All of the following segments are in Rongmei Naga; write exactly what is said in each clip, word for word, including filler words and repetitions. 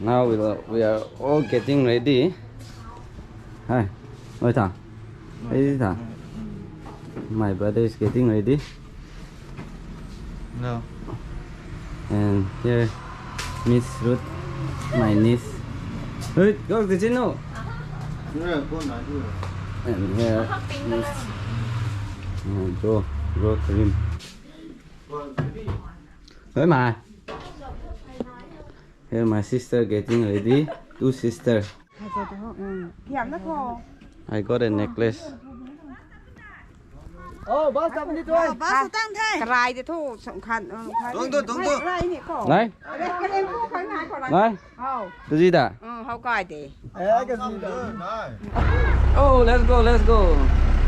Now we are, we are all getting ready. Hi, oi tha. Hey tha. My brother is getting ready. No. And here, Miss Ruth, my niece. Ruth, go to Chino. And here, Miss, uh, bro, bro Karim. Hey, my. Here, my sister getting ready. Two sister. I got a necklace. Oh, bus tang the. Karai de thu, song khan, uh, khan. Dong, dong, dong, dong. Rai ni ko. Nai? Kalen ko khan nai ko rai. Nai? Hau. Tu ji da? Uh, hau kai de. Eh, ka ji da. Oh, let's go, let's go.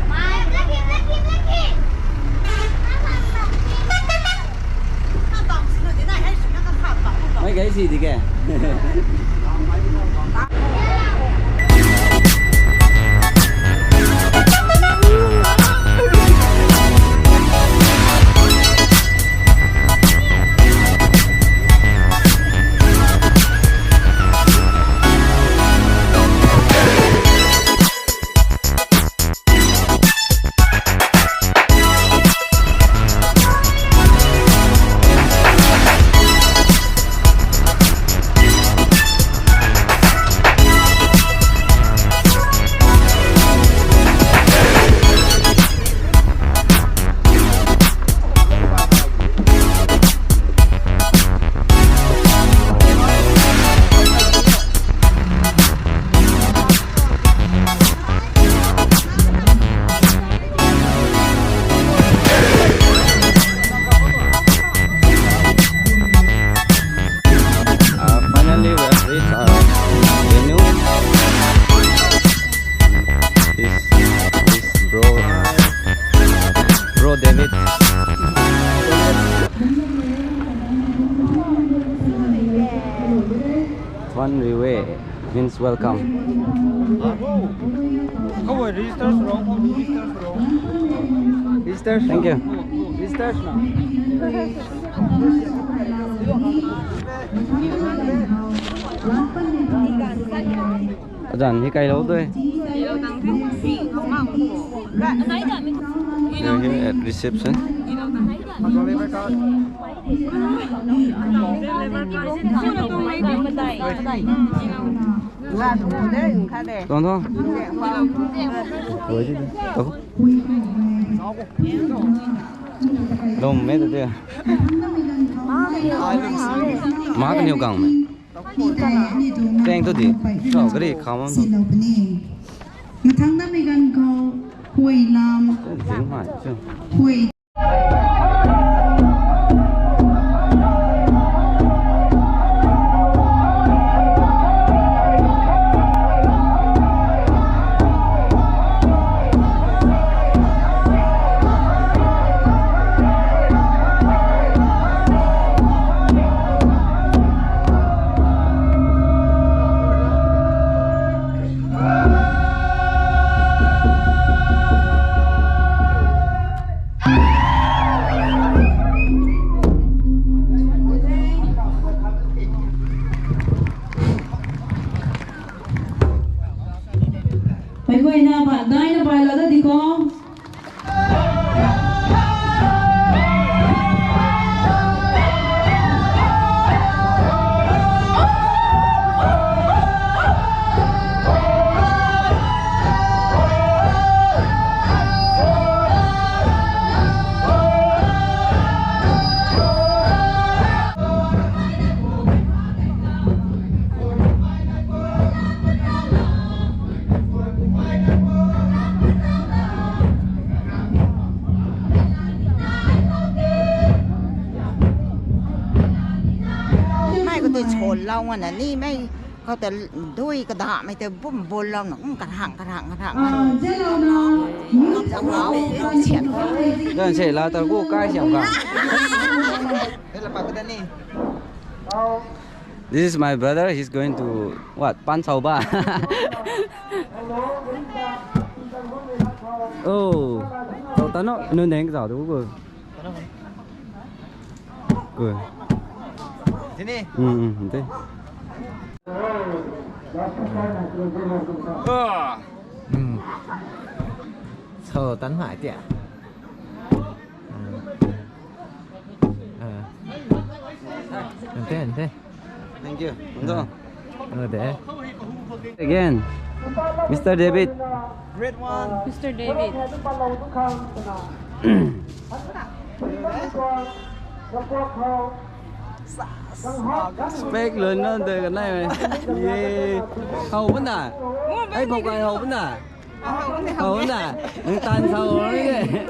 Mai, laki, laki, laki. Mai, kai si di ke. Uh, finally, we have reached our venue. This, this bro, bro David. One Riwe means welcome. Thank you. Azan hi kai lou dui. Here, here at reception. Tuang tuang. Lom me tu dia. Mak niu gang me. Teng tu di. So, gari khamam tu. Mathang na mi gan khou, hui lam, Teng mai chu. Hui. Meic guayna baihmei na baihla da di ko. Mei khou tei chon lou ngana ni mei khou tei dui kadamei tei bum bul lou na kum karang karang karang. Zan se la ta ku kai siam ka. This is my brother. He's going to what? Pan Sao ba. Oh. Sao ta no, nu neng sao tu ku. Ku. Sini. Hmm, hmm, hmm. Ah. Hmm. So, tan mai tia. Ah. Ah. Ante, ante. Thank you. Ante. Ah. Ante. Again, Mister David. Great one. Mister David. Spec lun na de ka nai. Ye. Hau bana. Ai, phou kai hau bana. Hau na, nang tan khou ni de.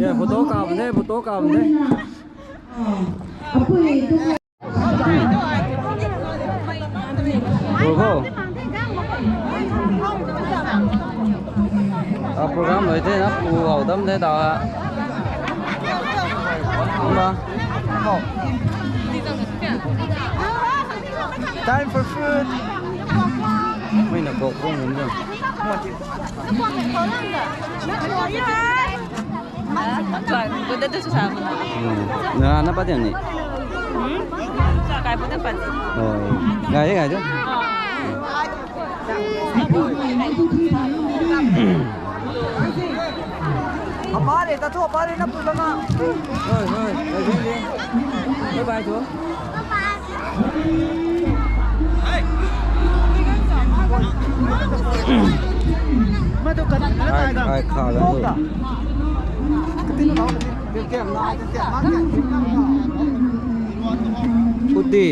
Ya, photo kap de, photo kap de. Bro, bro. A program loi the na, pu hau dam de da. Ba. Time for food. Mei na kok kong ngun de. Chuan, gu da tu sa. Hmm. Na, na pat ni. Hmm? Sa kai pu da pat. Oh. Gai, gai tu. Apa le, ta tu apa le, na pu lama. Hoi, hoi, hoi, hoi. Bye bye tu. Ai, ai, kha la tu. Uti.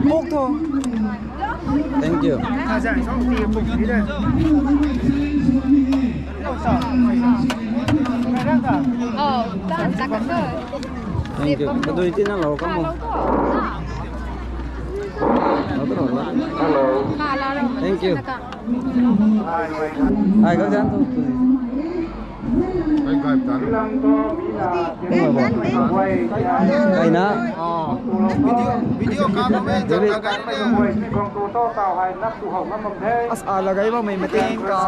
Bok tho. Thank you. Thank you. Kadui tina lou ka mo. Hello. Thank you. Ai, kau jan tu. Ai, gai ta. Gai na. Oh. Video, video ka mo me, jam ka gai me. As a la gai mo me, mating ka.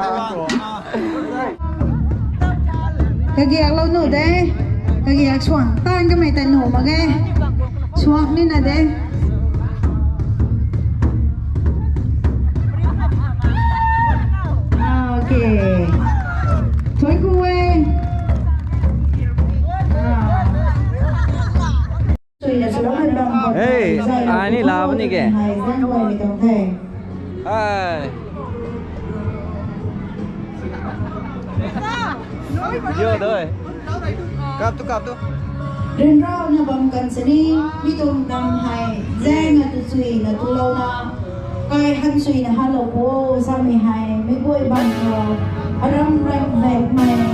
Kagiak lou nu de. Kagiak suang tan kamei ta nu mak ge. Suak ni na de. Okay. Thank you, eh. Hey, ani la bani ke. Hai. Yo, doi. Kap tu, kap tu. Ryanrana bam kan sini, mi tuang nam hei, zaeng na tu sui na tu lou na, kai han sui na ha lou po, sa mi hei, mi guay bam ko, aram ram vek mei,